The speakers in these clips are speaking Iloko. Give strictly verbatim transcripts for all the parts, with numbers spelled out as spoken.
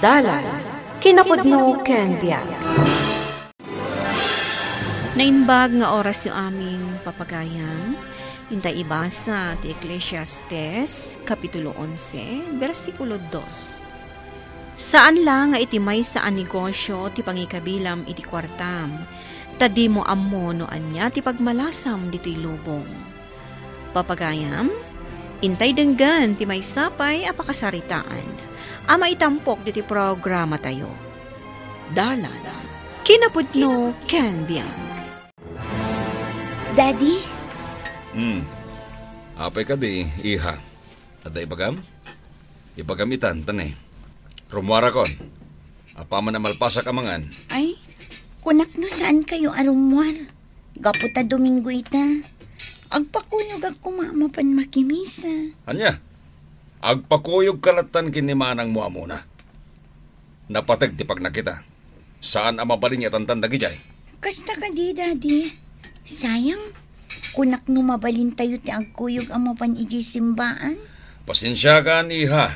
Dalan, kinapudno ken biag. Naimbag nga orasyo amin, papagayam. Intay ibasa ti Eclesiastes, Kapitulo onse, bersikulo dos. Saan la nga iti maysa a negosio ti pangikabilam iti kuartam, ta dimo ammo no ania ti pagmalasam ditoy lubong. Papagayam, intay denggen ti maysa pay a pakasaritaan a maitampok ditoy programatayo. Dalan, kinapudno ken biag. Daddy? Hmm. Apay kadi, iha? Adda ibagam? Ibagam itan, tani. Rummuarakon. Apaman a malpasak a mangan. Ay, kunak no saan kayo a rummuar. Gapu ta Domingo ita. Agpakuyogak koma a mapan makimisa. Ania? Agpakuyogka lattan ken ni manangmo a Mona. Napateg ti pagnakita. Saan a mabalin nga tantan dagidiay. Kasta kadi, Daddy? Sayang. Kunak no mabalintayo ti agkuyog a mapan idiay simbaan. Pasensiakan, iha.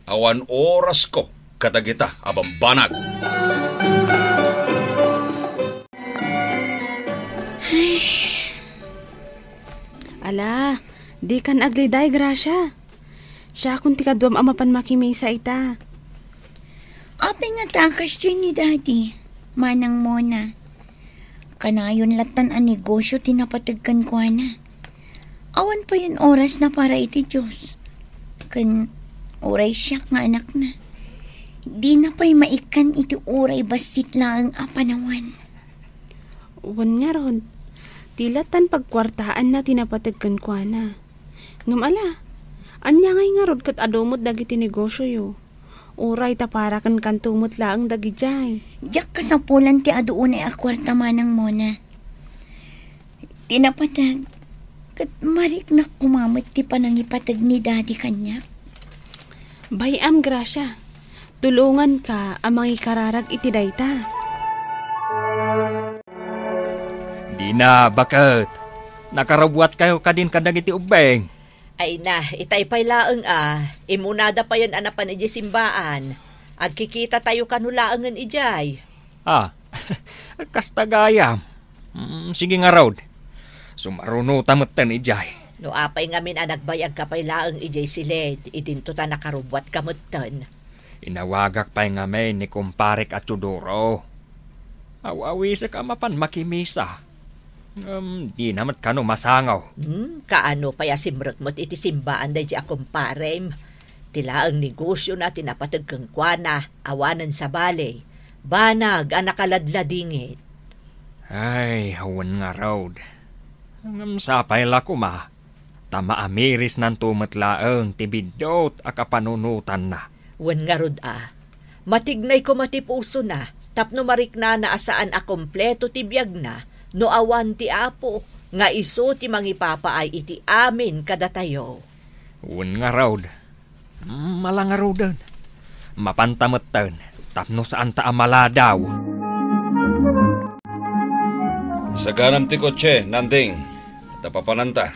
Awan orasko kadagita a bambanag. Ala, dikan agliday, Gracia. Siakon ti kaduam a mapan makimisa ita. Apay nga ta a kasdiay ni Daddy, Manang Mona? Kanayon lattan a negosio ti napateg kenkuana. Awan payen orasna para iti Dios. Ken uray siak nga anakna, dina pay maikkan iti uray bassit laeng a panawen. Wen ngarud, ti lattan pagkuartaanna ti napateg kenkuana. Ngem ala, ania ngay ngarud ket adu met dagiti negosioyo? Uray ta para kenkanto met laeng dagidiay. Diak kasapulan ti adu unay a kuarta, Manang Mona. Ti napateg, ket mariknak koma met ti panangipateg ni Daddy kaniak. Bay-am, Gracia. Tulonganka a mangikararag iti dayta. Dina, baket. Nakarubuatkayo kadin kadagiti ubbing? Ay na, itay pay laeng a, immunada payen a napan idiay simbaan. Agkikitatayo kano laengen idiay. Ah, kasta gayam. Mm, sige ngarud. Sumarunota metten idiay. No apay ngamin a nagbayagka pay laeng idiay siled, idinto ta nakarubuatka metten. Inawagak pay ngamin ni kumparek a Teodoro. Aw-awisek a mapan makimisa. Ngem dina met kano masango. Hmm, kaano pay a simrek met iti simbaan daydi a kumparem? Ti laeng negosiona ti napateg kenkuana, awanen sabali, banag a nakaladladingit. Ay, wen ngarud. Ngem sapay la koma ta maamirisnanto met laeng ti biddut a kapanunotanna. Wen ngarud a, matignay koma ti pusona tapno mariknana a saan a kompleto ti biagna no awan ti Apo nga isu ti mangipapaay iti amin kadatayo. Wen ngarud, mm, ala ngaruden. Mapanta metten tapno saanta a maladaw. Saganam ti kotse, Nanding. Ta papananta.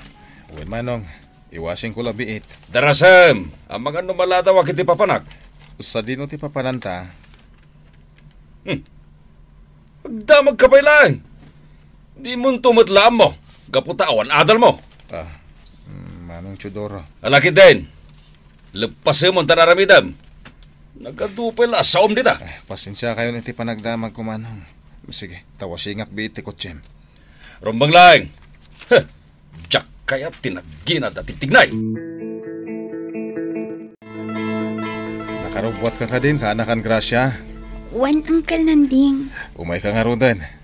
Wen, Manong, iwasingko la biit. Darasem! Amangan no maladaw a ket ti papanak. Sadino ti papananta? Hmm. Agdamagka pay laeng. Dimonto met la ammo, gapu ta awan adalmo. Ah, mm, Manong Teodoro. Ala ketdin. Leppasemon ta aramidem. Nagadu pay la a saom dita. Ah, pasensiakayon iti panagdamagko, Manong. Sige, ta wasingak biit ti kotsem. Rumbeng laeng. Heh. Diak kayat ti nagginad a tigtignay. Nakarubuatka kadin, kaanakan Gracia? Wen, Uncle Nanding. Umayka ngaruden.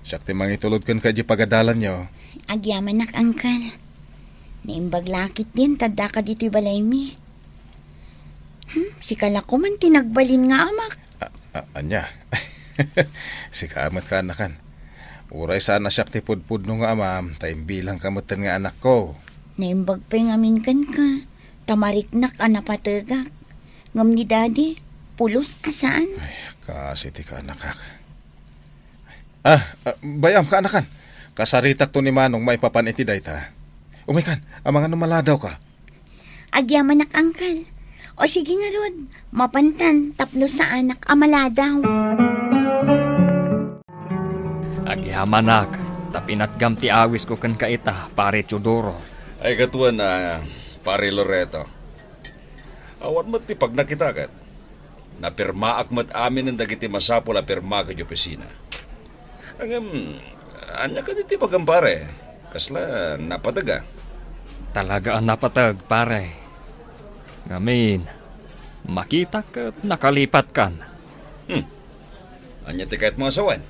Siak ti mangitulod kenka idiay pagadalanyo. Agyamanak, Uncle. Naimbag la ketdin ta addaka ditoy balaymi. Hmm, sika la koman ti nagbalin nga amak. A-, a-, ania? Sika met kaanakan. Uray saan a siak ti pudpudno nga amam, ta imbilangka metten nga anakko. Naimbag pay ngamin kenka, ta mariknak a napategak. Ngem ni Daddy, pulos a saan. Ay, kaasi ti kaanakak. Ah, ah, bay-am, kaanakan. Kasaritakto ni Manong maipapan iti dayta. Umaykan, amangan no maladawka. Agyamanak, Uncle. O sige ngarud, mapantan tapno saanak a maladaw. Agyamanak, ta pinatgam ti awisko kenka ita, Pare Teodoro. Ay, kasta, a, Pare Loreto. Awan met ti pagnakitaket. Napirmaak met aminen dagiti masapul a pirma idiay opisina. Ngem, ania kadi ti ibagam, pare? Kasla napateg a? Talaga a napateg, pare. Ngamin, makitak ket nakalipatkan. Hmm. Ania ti kayatmo a sawen?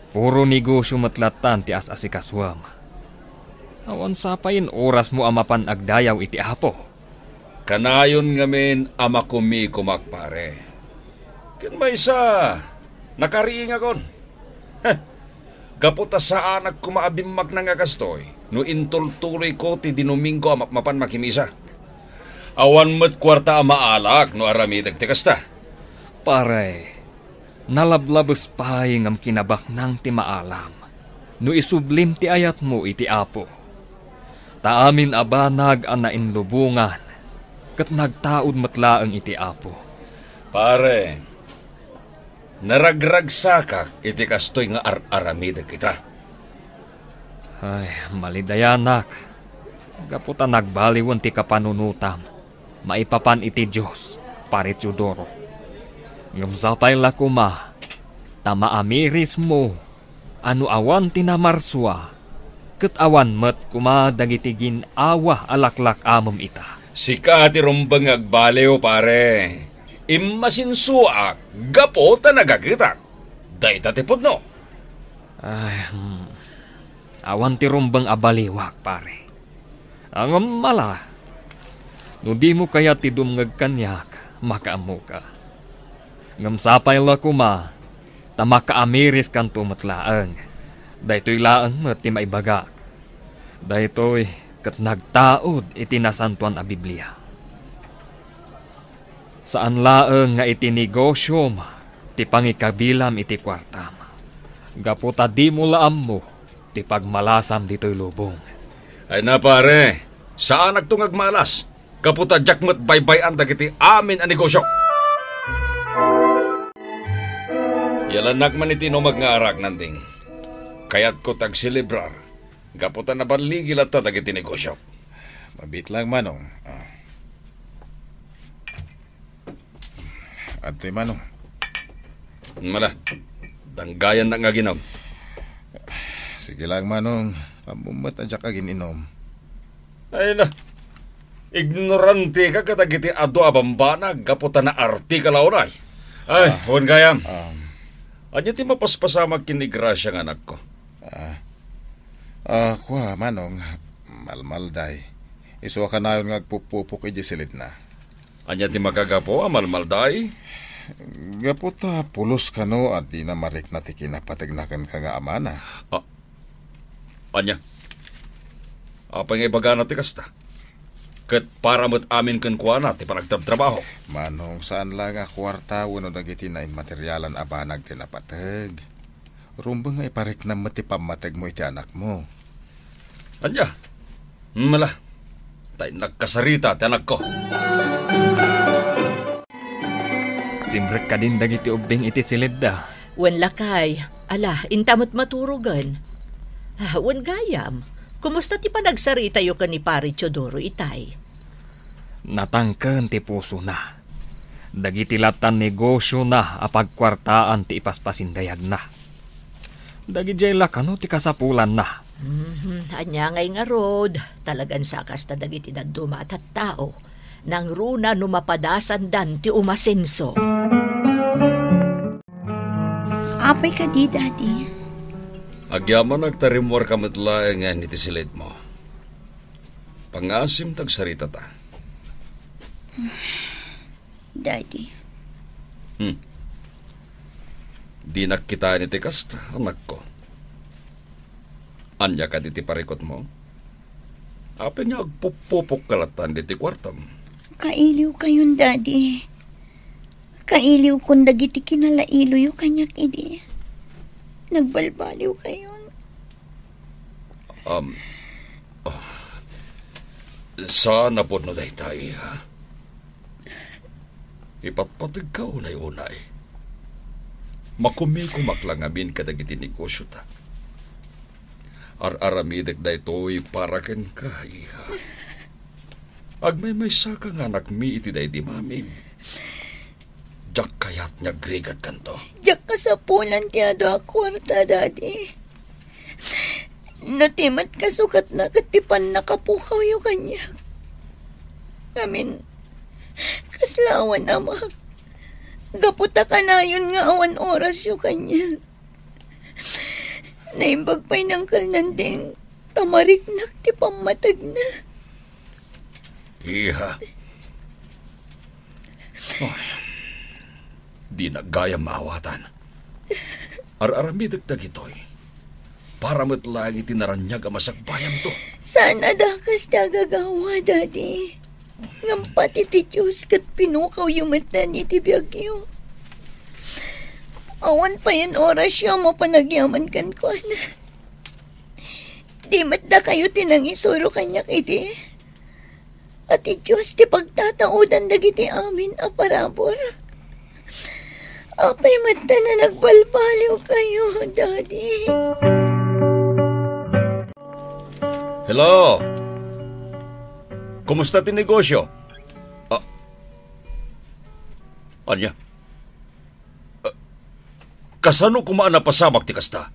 Puro negosio met lattan ti as-asikasuem. Awan sa pay orasmo a mapan agdayaw iti Apo. Kanayon ngamin a makumikumak, pare. Ken maysa, nakariingakon. Heh, gapu ta saanak koma a bimmakna nga kastoy no intultuloyko ti Dinomingo a mapmapan makimisa. Awan met kuarta a maalak no aramidek ti kasta. Pare, nalablabes pay ngem kinabaknang ti maalam no isublim ti ayatmo iti Apo. Ta amin a banag a nainlubongan ket nagtaud met laeng iti Apo. Pare, naragragsakak iti kastoy nga ar-aramidek ita. Ay, malidayanak, gapu ta nagbaliwen ti kapanunotam maipapan iti Dios, Pare Teodoro. Ngem sapay la koma ta maamirismo a no awan ti namarsua, ket awan met koma dagiti gin-awa a laklak-amem ita. Sika ti rumbeng nga agbaliw, pare. Immasinsuak gapu ta nagagetak. Dayta ti pudno. Ay, hmm. Awan ti rumbeng a baliwak, pare. Ngem ala, no dimo kayat ti dumngeg kaniak, makaammoka. Ngem sapay la koma ta makaamiriskanto met laeng. Daytoy laeng met ti maibagak. Daytoy ket nagtaud iti Nasantoan a Biblia. Saan laeng nga iti negosiom ti pangikabilam iti kuartam, gapu ta dimo la ammo ti pagmalasam ditoy lubong. Ay na, pare, saanakto nga agmalas, gapu ta diak met baybay-an dagiti amin a negosio. Yalannak man iti inumag nga arak, Nanding. Kayatko ti agselebrar, gapu ta naballigi latta dagiti negosio. Mabit lang, Manong. Ah. Adtoy, Manong. Mala, danggayannak nga aginom. Sige lang, Manong. Ammom met a diak agin-inom. Ay na, ignorante ka kadagiti adu a bambanag gapu ta naarti ka la unay. Ay, Ah. wen gayam. Um. Ania ti mapaspasamak ken ni Gracia nga anakko? Ah. Ah, kua, Manong, malmalday. Isu a kanayon nga agpupupok idiay silidna. Ania ti makagapu a malmalday? Gapu ta pulos kano a dina marikna ti kinapategna kenka nga amana. Ah, ania? Apay nga ibagana ti kasta? Ket para met amin kenkuana ti panagtrabtrabaho. Manong, saan la nga kuarta wenno dagiti nainmaterialan a banag ti napateg. Rumbeng nga ipariknam met ti pammategmo iti anakmo. Ania? Mala, ta innak kasarita ti anakko. Simrek kadin dagiti ubbing iti silidda. Wen lakay, ala, inta met maturogen. Ah, wen gayam, kumusta ti panagsaritayo ken ni Pare Teodoro itay? Natangken ti pusona. Dagiti lattan negosiona a pagkuartaan ti ipaspasindayagna. Dagidiay la kano ti kasapulanna. Mhm, ania ngay ngarud, talagan sa kasta dagiti dadduma a tattao. Nangruna no mapadasandan ti umasenso. Apay kadi, Daddy? Agyamanak ta rimmuarka met laengen iti silidmo. Pangasim ta agsaritata. Daddy. Hmm. Dinak kitaen iti kasta, anakko. Ania kadi ti parikutmo? Apay nga agpupupok ka lattan diti kuartom? Kailiwkayon, Daddy. Kailiwkon dagiti kinalailoyo kaniak idi. Nagbalbaliwkayon. Um, oh. Saan a pudno dayta, iha? Ipatpategka unay-unay. Makumikumak la ngamin kadagiti negosiota. Ar-aramidek daytoy para kenka, iha. Agmaymaysaka nga anakmi iti daydi mamim. Diak kayat nga agrigatkanto. Diak kasapulan ti adu a kuarta, Daddy. No ti met kasukatna ket ti pannakapukawyo kaniak. Ngamin, kasla awan amak. Gapu ta kanayon nga awan orasyo kaniak. Naimbag pay ni Uncle Nanding ta mariknak ti pammategna. Iha. Oh, dinak gayam maawatan. Ar-aramidek dagitoy para met laeng iti naraniag a masakbayanto. Saan a dakes ti agagawa, Daddy. Ngem pati ti Dios ket pinukawyo metten iti biagyo. Awan payen orasyo a mapan agyaman kenkuana. Di met dakayo ti nangisuro kaniak idi? A ti Dios ti pagtataodan dagiti amin a parabur. Apay met ta nagbalbaliwkayo, Daddy? Hello? Kumusta ti negosyo? Ah, ania? Ah, kasano koma a napasamak ti kasta?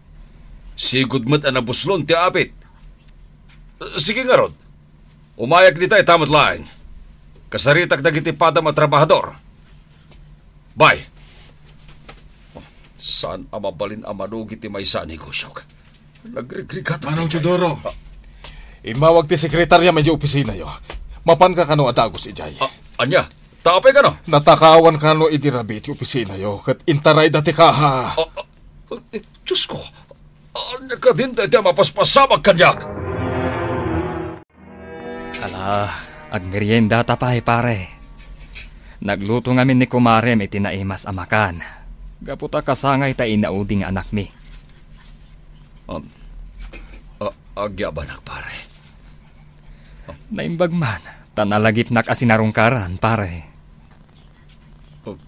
Sigud met a nabuslon ti apit. Ah, sige ngarud. Umayak dita ita met laeng. Kasaritak dagiti padam a trabahador. Bye. Saan a mabalin a malugi ti maysa a negosyok. Nagrigrigatak Manong ti Teodoro, ah, immawag ti sekretariam idiay opisinayo. Mapanka kano a dagus idiay? Ah, ania? Ta apay kano? Natakawan kano idi rabii ti opisinayo ket intarayda ti kaha. Ah, ah, eh, Diyos ko! Ania kadin dayta a mapaspasamak kaniak? Ala, agmeriendata pay, pare. Nagluto ngamin ni kumarem iti naimas a makan. Gapu ta kasangay ta inaudi nga anakmi. Um, a-, agyabanak, pare. Naimbag man, ta nalagipnak a sinarungkaran, pare. Pa-,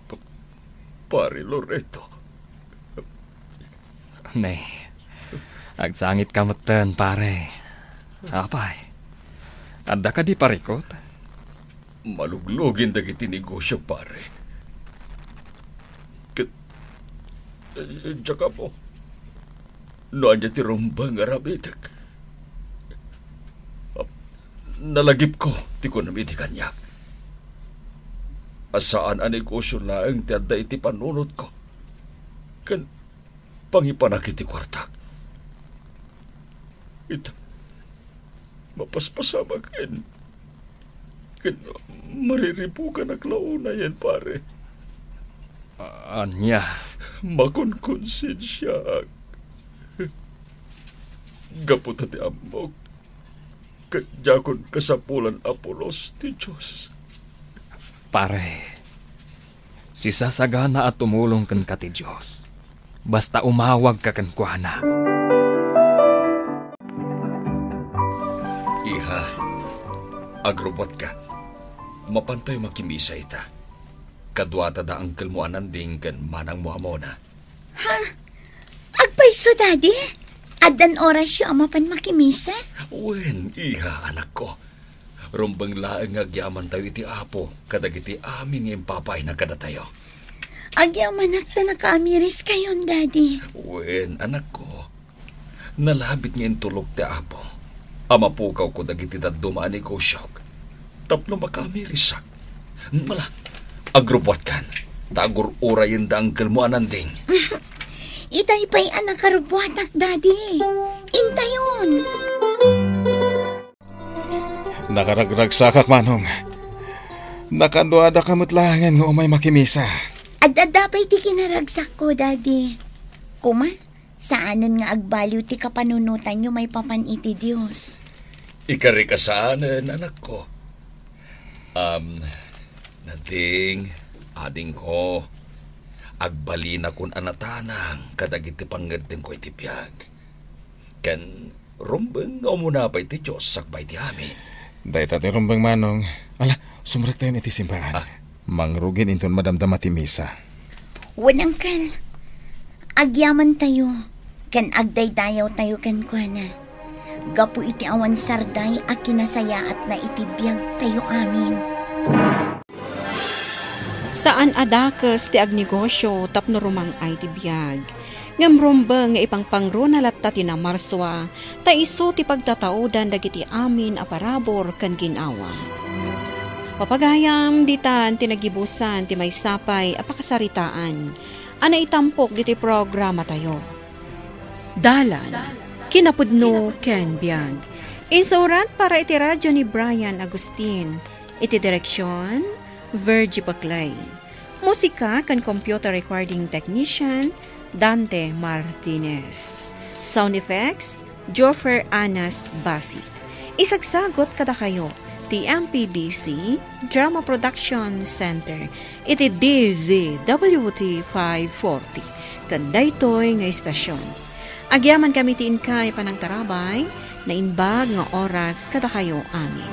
pa-, Pare Loreto. Ne, agsangitka metten, pare. Apay, adda kadi parikut? Maluglugin dagiti negosyo, pare. Ket, eh, diak ammo no ania ti rumbeng nga aramidek. Nalagipko ti kunam idi kaniak a saan a negosyo laeng ti adda iti panunotko ken pangipanak iti kuartak. Ita, mapaspasamaken ken mariribukanak la unayen, pare. Ania? Makunkonsensiaak gapu ta ti ammok ket diakon kasapulan a pulos ti Dios. Pare, sisasagana a tumulong kenka ti Dios. Basta umawagka kenkuana. Iha, agrubbuatka. Mapantayo makimisa ita. Kaduata da angkelmo a Nanding ken manangmo a Mona. Ha? Agpayso, Daddy? Addan orasyo a mapan makimisa? Wen, iha, anakko. Rumbeng laeng nga agyamantayo iti Apo kadagiti amin nga impapayna kadatayo. Agyamanak ta nakaamiriskayon, Daddy. Wen, anakko. Nalabit nga intulok ti Apo a mapukawko dagiti dadduma a negosyok tapno makaamirisak. Mala, agrubbuatkan, ta agur-urayen da angkelmo a Nanding. Itay pay a nakarubbuatak, Daddy. Intayon. Nakaragragsakak, Manong. Nakaduadaka met laengen nga umay makimisa. Ad-adda pay ti kinaragsakko, Daddy. Kuma, saanen nga agbaliw ti kapanunotanyo maipapan iti Dios. Ikarika saanen, anakko. Am, Nanding, adingko, agbalinakon a natanang kadagiti pangngeddengko iti biag. Ken rumbeng nga umuna pay ti Dios sakbay ti amin. Dayta ti rumbeng, Manong. Ala, sumrektayon iti simbahan. Ah, Mangrugin inton madamdama ti misa. Wen, Angkel. Agyamantayo, ken agdaydayawtayo kenkuana. Gapu iti awan sarday a kinasayaatna iti biagtayo amin. Saan a dakes ti agnegosio tapno rumang-ay ti biag. Ngem rumbeng nga ipangpangruna latta ti namarsua, ta isu ti pagtataodan dagiti amin a parabur ken gin-awa. Papagayam, ditan ti nagibusan ti maysa pay a pakasaritaan a naitampok ditoy programatayo. Dalan, kinapudno ken biag. Insurat para iti radyo ni Brian Agustin. Iti direksyon, Virgie Paclay. Musika ken computer recording technician, Dante Martinez. Sound effects, Joffer Anas Basit. Isagsagot kadakayo ti M P D C Drama Production Center iti D Z W T five forty ken daytoy nga istasyon. Agyaman kami ti inkay panangtarabay, naimbag nga oras kadakayo amin.